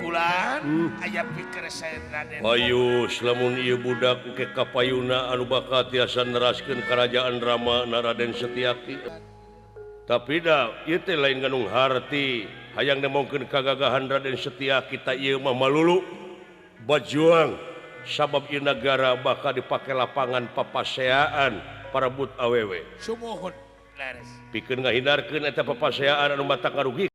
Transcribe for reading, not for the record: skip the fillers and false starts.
Kulan aya pikir Raden. Ayo lamun ieu budak ke kapayuna anu bakal tiasa neraskeun karajaan Rama na Raden Setiaki. Tapi da ieu teh lain ganung harti hayang nemongkeun kagagahan Raden Setiaki ta ieu mah malulu bajuang sabab ieu nagara bakal dipake lapangan papaseaan parebut awewe. Sumuhun leres. Pikeun ngahindarkeun eta papaseaan anu matak ngarugi.